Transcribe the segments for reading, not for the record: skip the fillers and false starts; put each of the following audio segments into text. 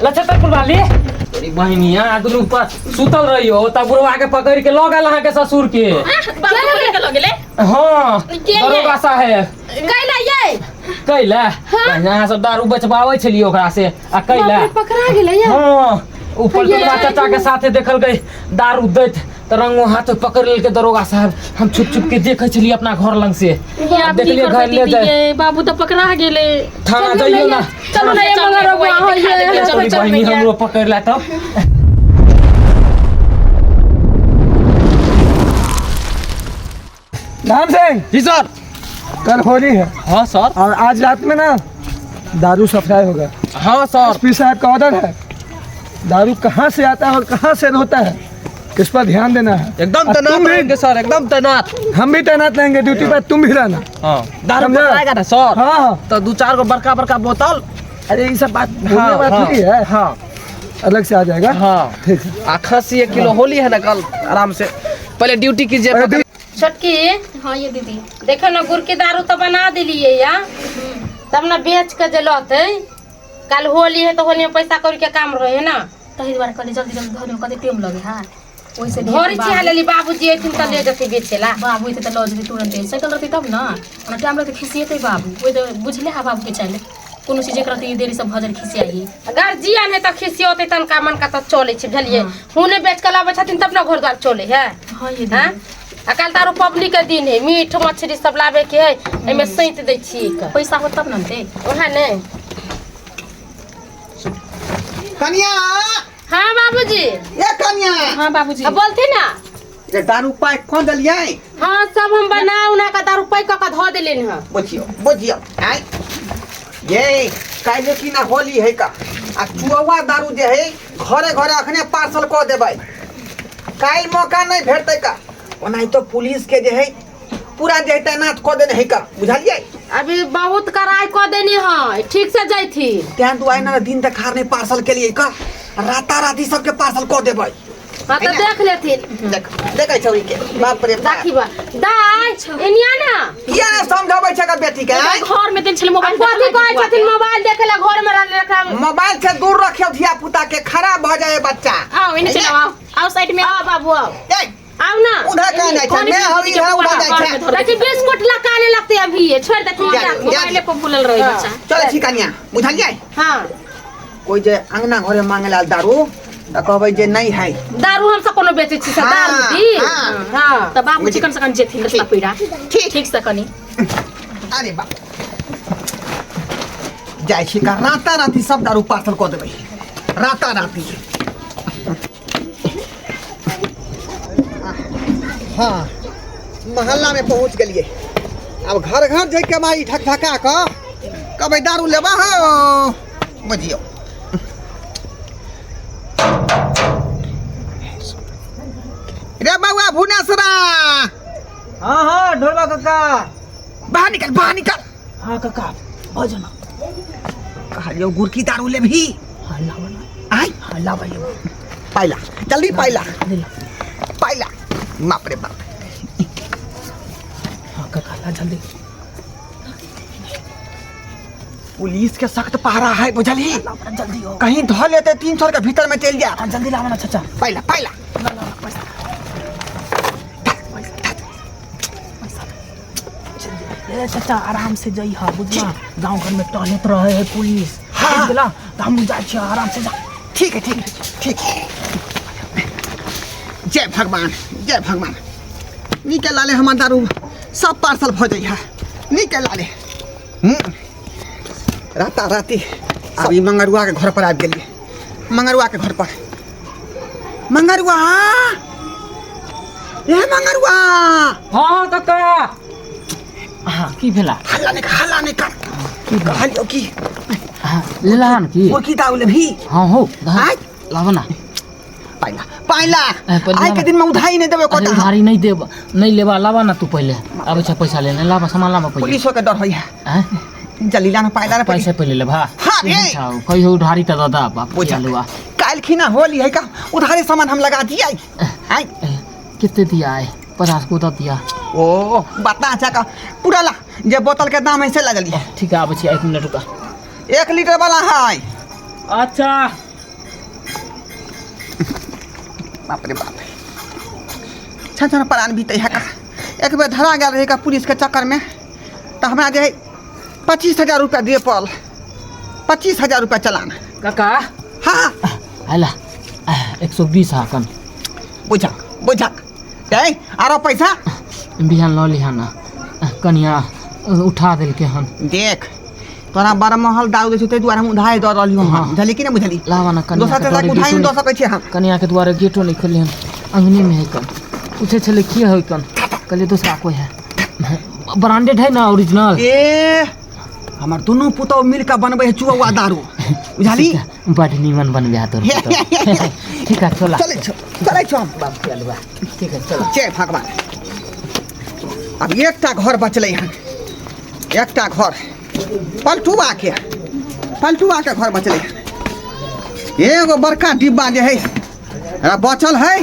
लछतर पुरवाली तोरी बहिनिया आ दुनू पर सुतल रहियो तब बुढ़वा के पकड़ के लऽ गेल अहाँके ससुर के बाबू पकड़ के लऽ गेलै हाँ के ये? दरोगा साहेब कैला ये कैला पहिने अहाँ सब दारू बेचबाबै छलियै ओकरा से आ कैला बाप रे, पकड़ा गेलै ये हाँ ऊपर ये। चाचा के साथे देखल गई दारू दैत तऽ रंगो हाथ पकड़ लेलकै दरोगा साहब हम छुप छुप के देखै छलियै अपना घर लग से ये आप की देखलियै करबै घर ले दीदी जाय ये बाबू तऽ पकड़ा गेलै थाना जइयो ना चलू ना ये मगर रघुआ हो ये तोरी बहिनी हमरो पकड़ ला तब राम सिंह जी सर कल होली है हाँ सर और आज रात में ना दारू सप्लाई होगा हाँ सर एसपी साहब का ऑर्डर है दारू कहाँ से आता है और कहाँ से होता है इस पर ध्यान देना है एकदम और तैनात तुम भी रहेंगे सर एकदम तैनात हम भी तैनात रहेंगे ड्यूटी पर तुम भी रहना हाँ दारू समझा? पकड़ाएगा ना सर हाँ हाँ तो दो चार गो बड़का बड़का बोतल अरे ये सब बात बोलने हाँ, बात हाँ, थोड़ी है हाँ अलग से आ जाएगा हाँ ठीक है आ खसी 1 किलो होली है ना कल आराम से पहले ड्यूटी कीजिए अरे छोटकी हाँ ये दीदी देखो ना गुड़ के दारू तो बना दिलिए या तब ना बेच के जे लौते कल होली है तो होली में पैसा कौड़ी के काम रहे है ना तही दुआरे कहली जल्दी जल्दी धऽ दियौ कते टाइम लगे है ओहिसे धोरी छिया लेली बाबूजी अइथिन तऽ ले जते बेचेला बाबू अइतै तऽ लऽ जेतै तुरन्ते साइकिल रहतै तब ने ओना टाइम लगतै खिसिएतै बाबू ओहि तऽ बुझले है बाबूके चालि कोनो चीज एक रति देरी सब भऽ जाइ खिसियाही गार्जियन है तऽ खिसियौतै तनका मनका तऽ चलै छै बुझलियै हुने बेच के लाबै छथिन तब ने घर द्वार चलै है हाँ ये हैं आ काल्हि तारो पबनी के दिन है मीट मछली सब लाबे के है एहिमे सैंत दै छियै कऽ पैसा हो तब ने अनतै ओएह ने कनिया हाँ बाबूजी ए कनिया हाँ बाबूजी अब बोलते ना ये दारू पाइ कौन देलियै हाँ सब हम बना उना के दारू पैक कऽ के धऽ देलियनि हँ बुझियो बुझियो आय ये काल्हि की ना होली है का आ चुआवा दारू जे है घरे घरे अखने पार्सल कऽ देबै काल्हि मौका नहि भेटतै का ओनाहितो पुलिस के जे है पूरा जे है तैनात कऽ देने है का बुझलियै अभी बहुत कड़ाई कऽ देनी है ठीक से जैथिन तें दुआरे ने दिन देखार नहि पार्सल केलियै का राता राती सबके पार्सल कऽ देबै हाँ तो देख लेथिन देख देखै छौरी के बाप रे बाप राखी बा दाय एनिया ना किया ने समझाबै छै एकर बेटी के आँय? घर में देल छलै मोबाइल कथी कहै छथिन मोबाइल देखे ला घर में रहले रखा मोबाइल से दूर रखियो धिया पुता के खराब भऽ जाए बच्चा आओ एने चलो आओ आओ साइड में आओ बाबू आओ ए आओ ना उधर कहाँ जाइ छै मैं हम इधर उधर जाइ छै देखी बिस्कुट लकाने लगते अभी ये छोड़ देथिन जा, राख। जा। मोबाइले पर भूलल रहे बच्चा चलै छी कनिया बुझलियै हाँ कोइ जे अंगना घरे मांगे लाल दारू तऽ कहबै जे नहि है दारू हम सब कोनो बेचै छी से हाँ, दारू दी हाँ। हाँ तऽ बाबू चिकन सकन जेथिन रस्ता पीड़ा ठीक। ठीक से कनी अरे बाप जाइ छी का राता राती सब दारू पार्सल कऽ देबै राता राती हाँ मोहल्ला में पहुंच गेलिए अब घर घर जाके माई ठक ठका कऽ कहबै दारू लेबा हो बुझियौ रे बउआ भुनेसरा हाँ हाँ ढोलवा काका बाहर निकल बाहर निकल हाँ काका भजन कहलियौ गुड़की दारू लेबही हाँ लावा ना आय हाँ लावा लेबो पाइला जल्दी पाइला ले ला पाइला बाप रे बाप हाँ काका ला जल्दी पुलिस के सख्त पहरा है बुझलही लावा ना जल्दी हो कहीं धो लेते 300 के भीतर में चल जा हाँ जल्दी लावा ना चाचा पाइला पाइला ला ला पैसा पैसा पैसा ए चाचा आराम से जई हा बुझला गांव घर में टहलत रहे है पुलिस हाँ। बुझ गेला तो हम जाइ छियै आराम से जा ठीक है ठीक है ठीक जय भगवान जय भगवान निकल लाले हमार दारू सब पार्सल भ जाइ है निकल लाले राता राती अब ई मंगरुआ के घर पर आबि गेलियै मंगरुआ के घर पर मंगरुआ ए मंगरुआ हाँ काका हाँ की भेला हल्ला नहीं कर हल्ला नहीं कर कहलियौ की हाँ लेला हन की मुर्गी दारू लेबही हाँ हो आय लाबो ना पाइला पाइला ए, पहिले आइ के लाबा। दिन में उधारी नहीं देबै अरे कोटा उधारी नहीं देब नहीं लेबा लाबा ना तू पहिले आबै छै पैसा लेने लाबा सामान लाबा पहिले पुलिसो के डर होइया आँय? जल्दी लाना पाइला ना पैसा पहिले लेबा हाँ रे। कहियो उधारी तऽ दऽ दा बाप बुझल। लुआ काल्हि खिना होली है का उधारी सामान हम लगा दिया आइ कितने दिया है 50 को दऽ दिया ओ बता अच्छा का पूरा ला जे बोतल के दाम है से लगलिए ठीक है आबै छी 1 मिनट रुका 1 लीटर वाला है अच्छा बाप रे बाप, छन छन प्राण बीते है का। एक बेर धरा गेल रहे का पुलिस के चक्कर में, तो हमरा जे 25,000 रुपया दिए पड़ल, 25,000 रुपया चलान। काका हाँ हला 120 हाकन बुझक बुझक दे आरो पैसा बिहान ल लिहाना कनिया उठा देलके हन। देख तोरा बड़ महल दारू दै छौ ताहि दुआरे हम उधार दऽ रहलियौ हन, बुझली कि नहि बुझली? लावा ना कनिया दोसर के तरह दुआरे उधार गेटो नहि दऽ सकै छियै हम। कनिया के दुआरे गेटो नहीं खोलले हन, अंगने में है कन पूछे छले की है कन, कहलिए दोसरा कोई है, ब्रांडेड है ना ओरिजिनल। ए हमर दुनू पुतहु मिल कऽ बनबै है चुआ दारू, बुझली? बड नीमन बनबे है तोर पुतहु। ठीक है चला चलै छौ चलै छौ हम। बाप के अलुआ ठीक है चला। जय भगवान। अब एकटा घर बचलै हन, एकटा घर पलटुआ के, पलटुआ के घर बचलै हन। एगो बड़का डिब्बा जे है बचल है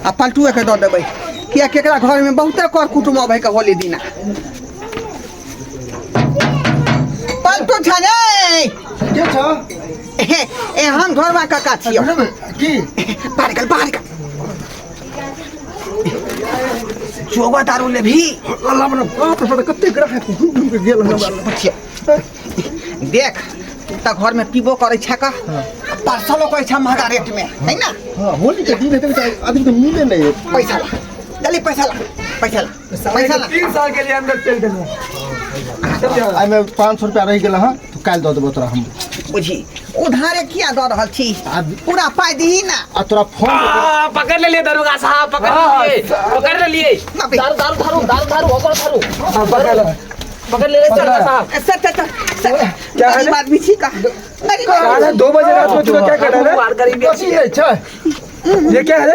आ पलटुए के दऽ देबै, किएकि एकरा घरमे बहुते कर कुटुम अबै के होली दिना। पलटू छलै के छौ? एहन घरमे काका छियौ की बाहर निकल बाहर निकल। चोबा दारू लेबही? अल्लाह बड़ा बाप रे, कते ग्राहक घूम घूम के गेल हमरा। पुछियौ देख तू तऽ घर में पीबो करै छै का, पार्सलो करै छै महंगा रेट में है ना। हाँ होली के दिन हेतै तऽ आदमी के मिले नहीं है। पैसा ला जल्दी, पैसा ला पैसा ला पैसा ला। 3 साल के लिए अंदर चल देलहुँ। एहिमे 500 रुपया रहि गेल हँ, तो काल्हि दऽ देबो तोरा हम। बुझी उधारे किया दऽ रहल छी, पूरा पाइ दही ना। आ तोरा फोन पकड़ लेलिए दरोगा साहब, पकड़ लेलिए पकड़ लेलिए। दारू दारू दारू दारू दारू ओकर दारू पकड़ ले पकड़ ले दरोगा साहब। सर सर सर क्या है? गरीब आदमी छी का, गरीब आदमी। 2 बजे रात में तू क्या कर रहा है? कथी है छै? ये क्या है?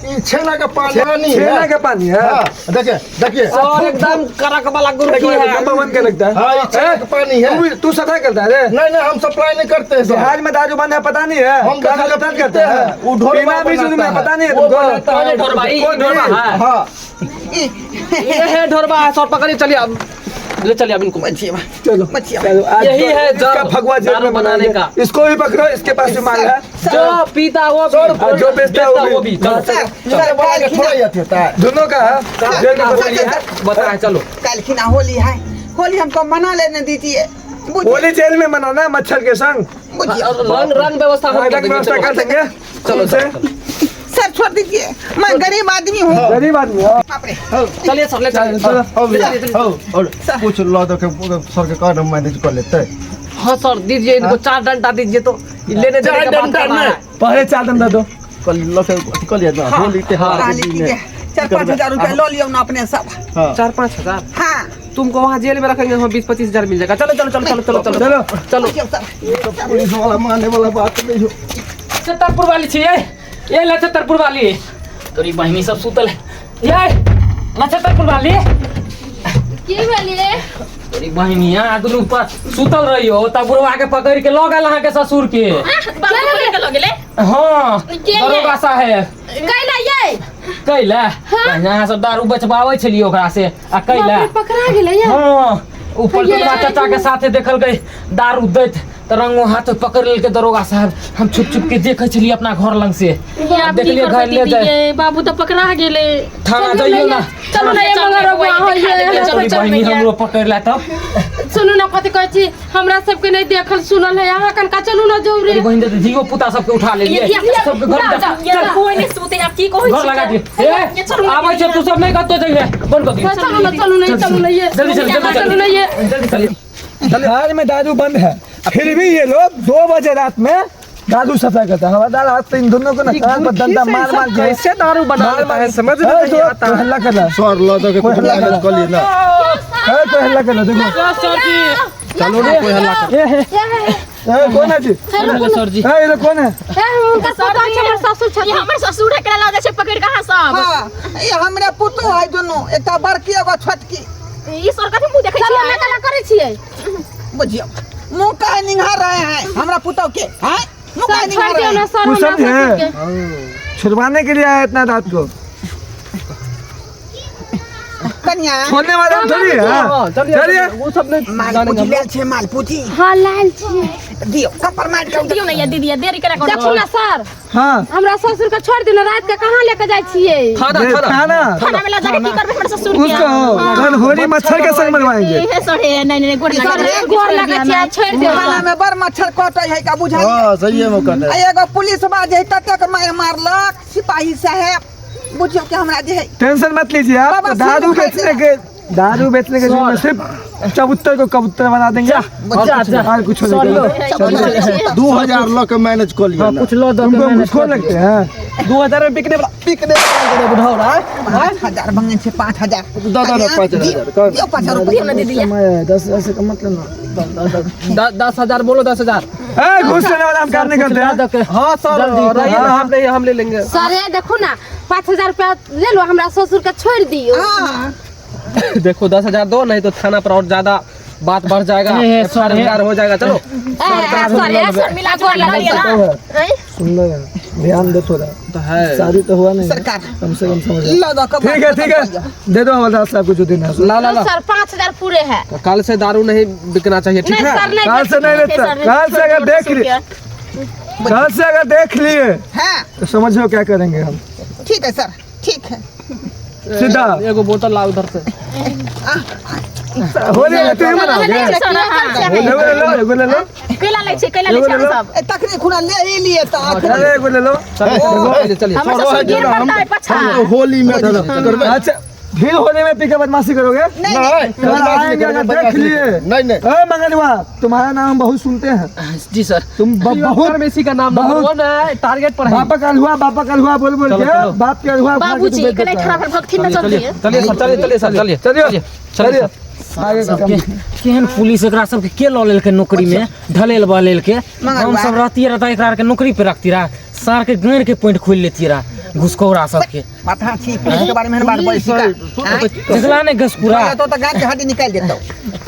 ई छेना का पानी है, छेना का पानी है। हाँ, देखिए देखिए और एकदम कड़क वाला गुरकी है, डब्बा बंद के लगता है। हाँ, ये छेना का पानी है। तू सफाई करता है? नहीं नहीं हम सप्लाई नहीं करते हैं। बिहार में दारू बंद है पता नहीं है, हम सप्लाई करते हैं। वो ढोरबा पता नहीं है तुमको। ये है ढोरबा है सर, पकड़िए चलिए अब ले चलिए अब इनको। चलो यही है इसका भगवा जेल में बनाने का, इसको भी पकड़ो, इसके पास भी माल है। जो पीता वो भी, जो बेचता वो भी। दोनों का है जेल में बताए। चलो कल खिना होली है, होली हमको मना लेने दीजिए। होली जेल में मनाना मच्छर के संग, रंग रंग व्यवस्था व्यवस्था कर देंगे। चलो सर छोड़ दीजिए, मैं गरीब आदमी हूँ, गरीब आदमी हूँ। चलिए सर ले चलिए। और कुछ ला दो के सर के कार्ड हम मैनेज कर लेते हैं। हाँ सर दीजिए इनको 4 डंडा दीजिए तो लेने देने का बात करना है। पहले 4 डंडा दो। कल लो के कल लिया होली त्योहार के दिन 4-5 हजार रुपया लो लियो ना अपने सब। 4-5 हजार? हाँ तुमको वहाँ जेल में रखेंगे, वहाँ 20-25 हजार मिल जाएगा। चलो चलो चलो चलो चलो चलो चलो। पुलिस वाला मानने वाला बात नहीं हो। छतरपुर वाली चाहिए ये लछतरपुर वाली, तोरी बहिनी सब सुतल है। ये लछतरपुर वाली की भेलिए? तोरी बहिनी यहाँ दुनू पर सुतल रही हो तब बुढ़वा के पकड़ के लऽ गेल अहाँ के ससुर के। पकड़ के लऽ गेलै? हाँ दरोगा साहेब। कैला ये? कैला अहाँ सब दारू बचबाबै छलियै ओकरा से आ कैला पकड़ा गेलै। हाँ ऊपर चाचा के साथे देखल गई दारू दैत त रंगो हाथ पकड़ लेलके दरोगा साहब। हम छुप छुप के देखे छलिए अपना घर लंग से, देखलिए घर ले जाए बाबू तो पकड़ा गेले। थाना जाइयो ना, चलो ना ये मगर चलो बहिनी हमरो पकड़ ला तब। सुनू ना कथि कहै छी, हमरा सबके नहीं देखल सुनल है अहाँ कनका, चलू ना जरूरी। बहिनी त जियो पुता सबके उठा लेलिए, सबके घर चल कोई नहीं सुते आप की कहै छी घर लगा दिए। ए आबै छै तू सब नहीं कतौ जइहे, बंद कर दिए। चलू ना चलू नहीं चलू नहीं जल्दी चल चलू नहीं जल्दी चल। बिहार में दारू बंद है, फिर भी ये लोग 2 बजे रात में दारू सप्लाई करता है। हमारा हाथ तो इन दोनों को ना कान पर डंडा मार मार के कैसे दारू बना लेता है समझ में नहीं आता। हल्ला कर रहा है सर, लो दो के कुछ मैनेज कर लिए ना। ए कोई हल्ला कर रहा देखो सर जी, चलो ना कोई हल्ला कर। ए कौन है जी? सर जी ए ये कौन है? ए हुनका पता छै हमर ससुर छथिन। ये हमर ससुर एकरा लऽ जाइ छै पकड़ के अहाँ सब। हां ये हमरे पुतोह है दुनू, एकटा बड़की एगो छोटकी। ई सर कथि मुंह देखै छियै? चलो ना करै छियै बुझियो, मुंह काहे निहार रहे हैं हमरा पुतोह के? हैं मुंह काहे निहार रहे हैं? सर हमरा ससुर के छुड़वाने के लिए आया इतना रात को। कन्या छोड़ने वाला हम थोड़ी है। चलिए वो सब नहीं माल पूजी लेल छै, माल पूजी। हां लाल छी। दियौ कंप्रोमाइज कर दियौ ने या दीदी देरी केना करू। देखू ना सर, हाँ हमरा ससुर के छोड़ दिनो, रात के कहाँ लेके जाइ छियै? थाना ये थाना थाना थाना में ला जाके की करबै हमरा ससुर के? उसको कल होली मच्छर के संग मनवाएंगे। हे सर, हे नहीं नहीं, गोड़ सर, लगा गोर लगै छियै, छोड़ दियौ। थाना में बड़ मच्छर कटै है का बुझलियै? हाँ सही है, मौका आ एगो पुलिस बा जे है ततेक मारि मारलक सिपाही साहेब, बुझियौ कि हमरा जे है। टेंशन मत लीजिए आप। बाबा, दारू सिर बेचने के, दारू बेचने के जिम्मे सिर्फ चबूतर को कबूतर बना देंगे जा, जा। और कुछ नहीं करेंगे। 2000 लऽ के मैनेज कऽ लिअ हाँ ने। कुछ लो दो तुमको घूसखोर लगते हैं। 2000 में बिकने वाला, बिकने वाला बुढ़ौरा। 5000 मंगै छै, 5000। दऽ दऽ ने 5000 कर। दियौ 5000 रुपया। ना दीदी। समय है, 10,000 से कम मत लेना। 10,000 बोलो, 10,000। ए, घूस लेने वाला हम काम नहीं करते हैं। हाँ सर, रहिए ना, हम नहीं, हम ले लेंगे। सर हे देखू ना, 5000 रुपया ले लो, हमरा ससुर के छोड़ दियौ। हाँ देखो 10,000 दो, नहीं तो थाना पर और ज्यादा बात बढ़ जाएगा, ए, सर, एफआईआर हो जाएगा। चलो ए, सर हे, सर मिला जुला लिया ना। सुंदर है, ध्यान दे थोड़ा। तो है शादी तो हुआ नहीं है, सरकार कम से कम समझ लो। लऽ दऽ के ठीक है, ठीक है, दे दो हवलदार साहब को जो देना है। ला ला ला। सर 5000 पूरे है। कल से दारू नहीं बिकना चाहिए, ठीक नहीं है? सर, नहीं। कल से नहीं बेचता। कल से अगर देख लिए, कल से अगर देख लिए हाँ तो समझो क्या करेंगे हम। ठीक है सर, ठीक है। सीधा एगो बोतल लाओ उधर से। होली है, तू ही मनाओगे। एगो ले लो, एगो ले लो। कैला लै छै, कैला लै छै हम सब? ए, तखनी खुना ले ही लिए तऽ अखनी। अरे एगो ले लो। चलिए चलिए। हमर ससुर गिर पड़ता है पछा। हम तो होली में करबै। अच्छा, फिर होली में पी के बदमाशी करोगे? नहीं नहीं। कल आएंगे अगर देख लिए। नहीं नहीं। ए मंगलवा, तुम्हारा नाम बहुत सुनते हैं। जी सर। तुम बहुत मेसी का नाम बहुत- नंबर 1 है, टारगेट पर है। बापा का अलुआ, बापा का अलुआ बोल बोल चलो, के चलो। बाप के अलुआ उठा के तू बाबूजी बेच कने देता है। खड़ा भर भक्ति न चलती है। चलिए सर, चलिए चलिए सर, चलिए चलिए चलिए चलिए आगे का सबके काम। केहन पुलिस एकरा सबके के लऽ लेलकै नौकरी में ढलेल बहलेल के। हम सब रहतियै रह तऽ एकरा आरके नौकरी पे रखती रह, सार के गाड़ि के पैंट खोलि लेतियै रह घुसखोरा सबके। माथा छी पुलिस के बारे में एहन बात बोलै छी का? आँय? देखला ने घसकुरा। तो तऽ गाड़ के हड्डी निकालि देतौ।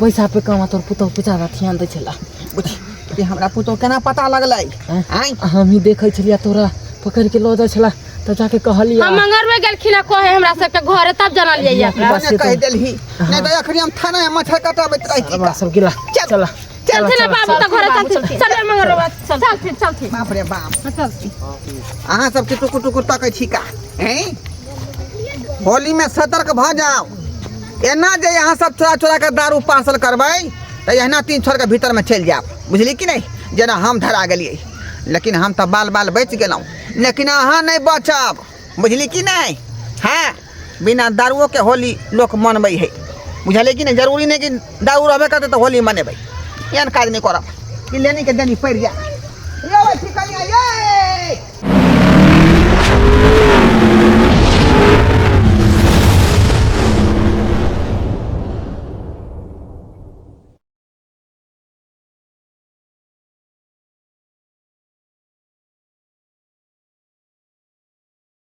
पैसा पे काम तोर पुतहु पे ज्यादा ध्यान दै छला। बुझी कि हमरा पुतोह केना पता लगलै? आँय? हम ही देखै छलियै तोरा पकड़ि के लऽ जाइ छला तऽ जाके कहलियै। हम मंगरवे गेलखिन आ कहे हमरा सबके घरे, तब जानलियै एकरा। भने कहि देलही, नहि तऽ अखनी हम थाना में मच्छर कटाबैत रहिती का। सब गिला। चल। चला। चलथिन ना बाबू तऽ घरे चलथिन। चल मंगरवा, चलथिन चलथिन। बाप रे बाप, अहाँ सबके टुकुर टुकुर तकै छी का? हैं, होली में सतर्क भऽ जाओ। एना जे अहाँ सब चोरा चोरा के दारू पार्सल करबै तऽ एहिना 3 छोड़ के भीतर में चलि जायब, बुझली कि नहीं? जेना हम धरा गेलियै, लेकिन हम तऽ बाल बाल बचि गेलहुँ, लेकिन अहाँ नहि बचब, बुझली कि नहीं? हाँ, बिना दारुओ के होली लोक मनबै है, बुझलियै कि नहीं? जरूरी नहीं कि दारू रहबे करतै तऽ होली मनेबै। एहन काज नहि करब कि लेनी के देनी पड़ि जाय।